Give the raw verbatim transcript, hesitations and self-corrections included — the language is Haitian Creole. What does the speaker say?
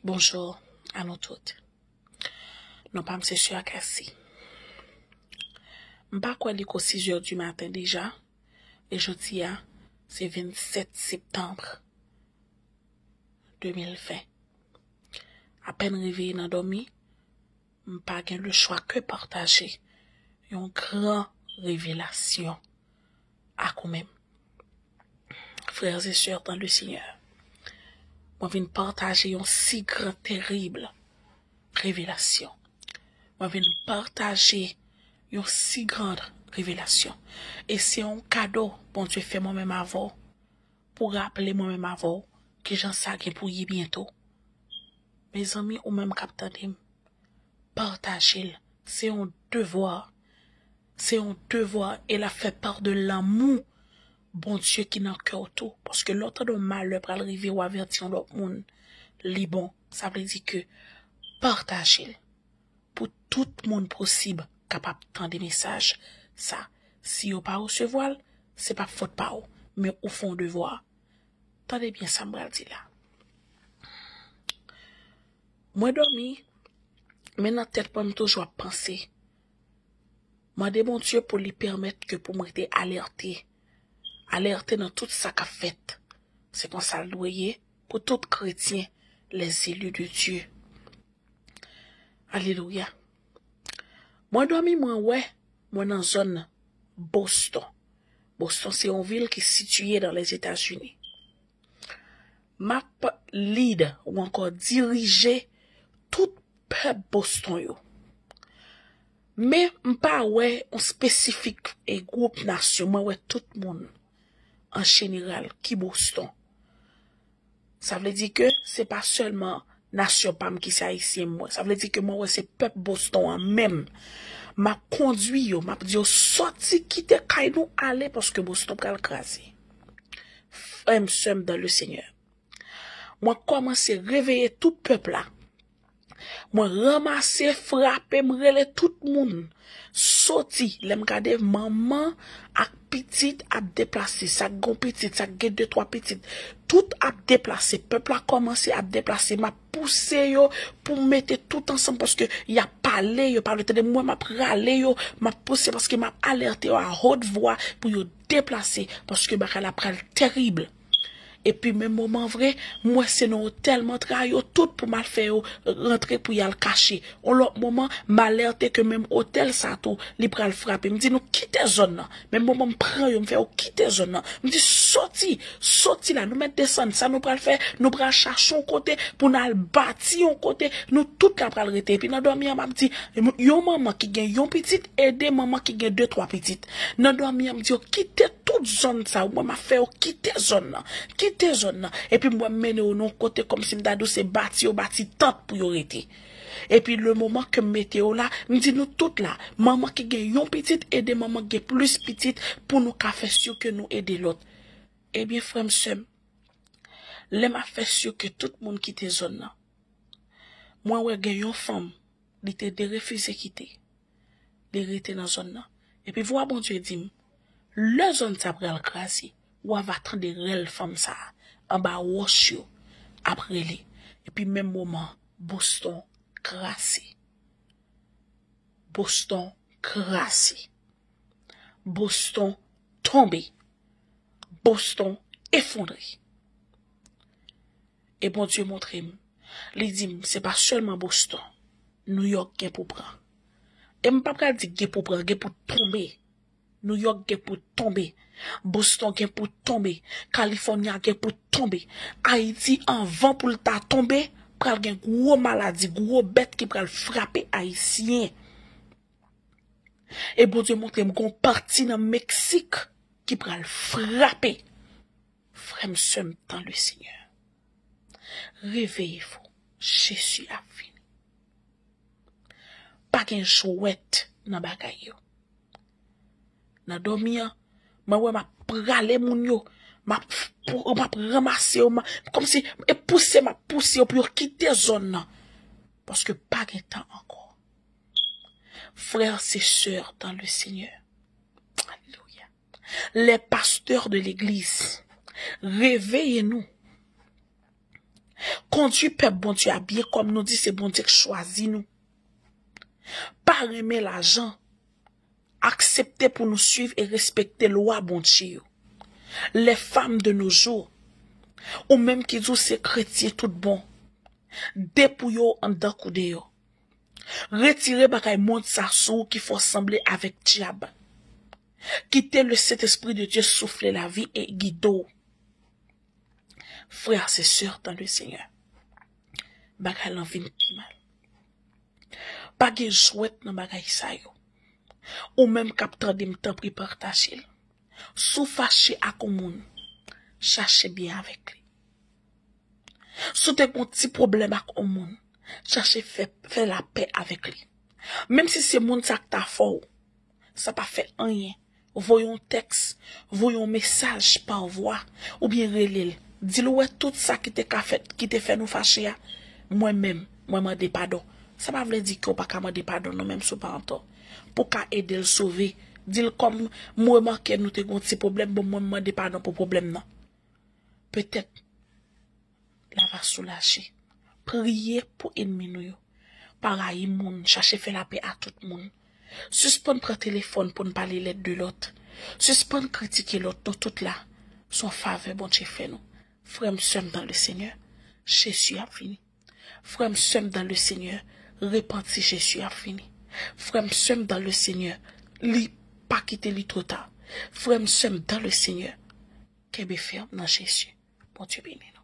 Bonjou a nou tout. Non pa m se Sè Cassie. M pa kwè li ko sis è di maten deja. E jodi a, se vennsèt septanm de mil ven. Apèn reveye nan dòmi, m pa gen lechwa ke pataje yon gran revelasyon ak ou menm. Frères et sœurs dans le Seigneur, mwen vin pataje yon si gran, terib revelasyon. Mwen vin pataje yon si gran revelasyon. E se yon kado Bondye fè mwen menm avè w, pou raple mwen menm avè w kijan sa gen pou ye byento. Mezanmi, ou menm k ap tande m, pataje l. Se yon devwa. Se yon devwa e l ap fè pa de lanmou Bondye ki nan kè w tou. Paske lè w tande yon malè pral rive, w avèti yon lòt moun, li bon. Sa vle di ke pataje l pou tout moun posib kapab tande mesaj sa. Si yo pa resevwa l, se pa fòt pa w, men ou fè yon devwa. Tande byen sa m pral di la. Mwen dòmi, men nan tèt mwen, m toujou ap panse. Mande Bondye pou li pèmèt ke pou m rete alète. Alète nan tout sa k ap fèt. Se konsa l dwe ye pou tout kretyen, les élus de Dieu. Alelouya. Mwen dòmi, mwen wè, mwen nan zòn Boston. Boston se yon vil ki sitiye nan Lèzetazini. M ap lead ou ankò dirije tout pèp Boston yo. Men m pa wè yon espesifik e gwoup nasyon, mwen wè tout moun an jeneral ki Boston. Sa vle di ke se pa sèlman nasyon pa m ki se Ayisyen m wè. Sa vle di ke mwen wè se pèp Boston an menm. M ap kondwi yo, m ap di yo sòti kite kay nou ale paske Boston pral kraze. Frè m, sè m dans le Seigneur, mwen kòmanse reveye tout pèp la. Mwen ranmase, frape, m rele tout moun. Soti, lè m gade manman ak pitit ap deplase, sa k gon pitit, sa k gen de twa pitit, tout ap deplase. Pèp la kòmanse ap deplase. M ap pouse yo pou m mete tout ansanm paske y ap pale, yo pa vle tande. Mwen, m ap rale yo, m ap pouse paske m ap alète yo a haute voix pou yo deplase paske bagay la pral terib. Epi menm moman vre, m wè se nan otèl m antre a yo tout pou m al fè yo rantre pou y al kache. On lòt moman, m alète ke menm otèl sa tou, li pral frape. M di nou kite zòn nan. Menm moman m pran yo, m fè yo kite zòn nan. M di soti, soti la, nou mèt desann. Sa nou pral fè, nou pral chache yon kote pou n al bati yon kote, nou tout la pral rete. Epi nan dòmi an, m ap di, yon manman ki gen yon pitit, ede manman ki gen de twa pitit. Nan dòmi an, m di yo kite tout zòn sa, ou mwen m ap fè yo kite zòn nan. Kite zòn nan. Epi m wè m mennen yo nan yon kote kòmsi m ta di w se bati yo bati tant pou yo rete. Epi le moman ke m mete yo la, m di nou tout la, manman ki gen yon pitit, ede manman ki gen plis pitit pou nou ka fè si ke nou ede lòt. Ebyen, frè m, sè m, lè m ap fè si ke tout moun kite zòn nan, mwen wè gen yon fanm, li te derefize kite. Li rete nan zòn nan. Epi vwa Bondye di m, lè zòn sa pral kraze, w a va tande rèl fanm sa a anba wòch yo ap rele. Epi menm moman, Boston kraze. Boston kraze. Boston tonbe. Boston efondre. E Bondye montre m, li di m, se pa sèlman Boston, New York gen pou pran. E m pa pral di gen pou pran, gen pou tonbe. New York gen pou tonbe. Boston gen pou tonbe. California gen pou tonbe. Ayiti, anvan pou l ta tonbe, pral gen gwo maladi, gwo bèt ki pral frape Ayisyen. E Bondye montre m gon pati nan Meksik ki pral frape. Frè m, sè m dans le Seigneur, réveillez-vous, Jezi ap vini. Pa gen jwèt nan bagay yo. Nan dòmi an, mwen wè m ap rale moun yo, m ap, m ap ranmase yo, m ap, kòmsi, e pouse, m ap pouse yo pou yo kite zòn nan. Paske pa gen tan ankò. Frères et sœurs dans le Seigneur. Alléluia. Les pasteurs de l'église, réveillez-nous. Kondui pèp Bondye a byen, kòm nou di se Bondye k chwazi nou. Pa renmen lajan. Aksepte pou nou swiv e respekte lwa Bondye yo. Les femmes de nos jours, ou menm ki di w se kretyen tout bon, depouye w anndan kou deyò. Retire bagay mond sa sou ou ki fè w sanble avèk dyab. Kite le Saint-Esprit de Dieu souffler la vie et guider w. Frères et sœurs dans le Seigneur, bagay lan vin pi mal. Pa gen jwèt nan bagay sa yo. Ou menm k ap tande m, tanpri pataje l. Si w fache ak yon moun, chache byen avèk li. Si w te gen yon ti pwoblèm ak yon moun, chache fè, fè lapè avèk li. Menm si se moun sa k ta fè w, sa pa fè anyen. Voye yon tèks, voye yon mesaj pa vwa, oubyen rele l. Di l ou wè tout sa ki te ka fèt, ki te fè nou fache a, mwen menm, mwen mande padon. Sa pa vle di ke w pa ka mande padon non, menm si w pa antò. Pou w ka ede l sove. Di l kòm m remake nou te gen yon ti pwoblèm, bon mwen m mande padon pou pwoblèm nan. Petèt, la va soulager. Priye pou enmi nou yo. Pa rayi moun, chache fè lapè a tout moun. Sispann pran telefòn pou n pale lèt de lòt. Sispann kritike lòt, nou tout la. Se yon favè Bondye fè nou. Frè m, sè m dans le Seigneur, Jezi ap vini. Frè m, sè m dans le Seigneur, repanti, Jezi ap vini. Frè m, sè m dans le Seigneur, li pa kite li twò ta. Frè m, sè m dans le Seigneur, kenbe fèm nan Jezi. Bondye beni nou.